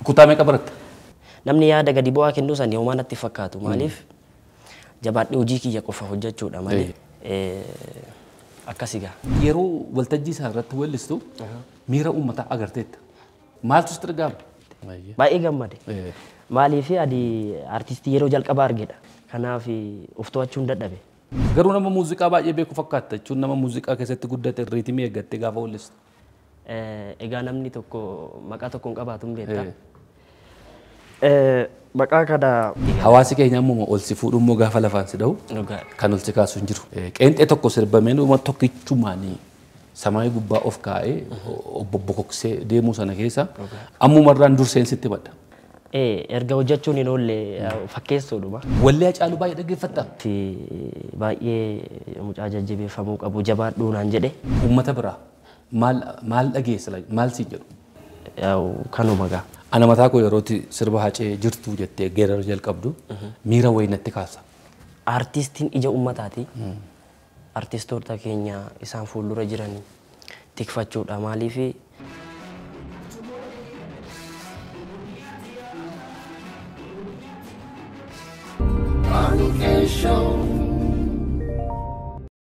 Kutaa meeqa baratta? Namni yaada gadi bu'aa kennuu sanii homaa natti fakkaatu. Maaliif jabaadhee hojii kiyya qofa hojjechuudha malee. Akkasi gaa. Yeroo waltajjii isaa irratti weellistu miira uummataa agarteetta. Maaltu sitti dhaga'ama? Baay'ee gammade. Maaliif ani artistii yeroo jalqabaa argedha. Kanaaf of to'achuun dadhabe. Garuu nama muuziqaa baay'ee beeku fakkaata jechuun nama muuziqaa keessatti guddate riitimii eeggattee gaafa weellistu. Egaa namni tokko maqaa tokko hin qabaatu hin beektaa. Maqaa kana. Hawaasi keenya ammoo ol si fuudhu immoo gaafa lafaan si dha'u kan ol si kaasu hin jiru. Qeenxee tokko sirbamee dhuma tokkichumaanii samaayii gubbaa of kaa'ee obbo bokoksee deemuu sana keessa ammumarraan durseen sitti badda. Erga hojjechuun hin oolle fakkeessuudhuma. Wallee Hacaaluu baay'ee dhaggeeffattaa? Baay'ee mucaa jajjabeeffamuu qabu jabaadhuu naan jedhe. Uummata biraa maal maal dhageessa, maal siin jedhu? Kanuma gaa. Ana mataa koo yerootti sirba Hacee jirtuu jettee geerara jalqabdu miira wayii natti kaasa. Artistiin ija uummataati. Artistoota keenya isaan fuuldura jiran tikfachuudha. Maaliif Show.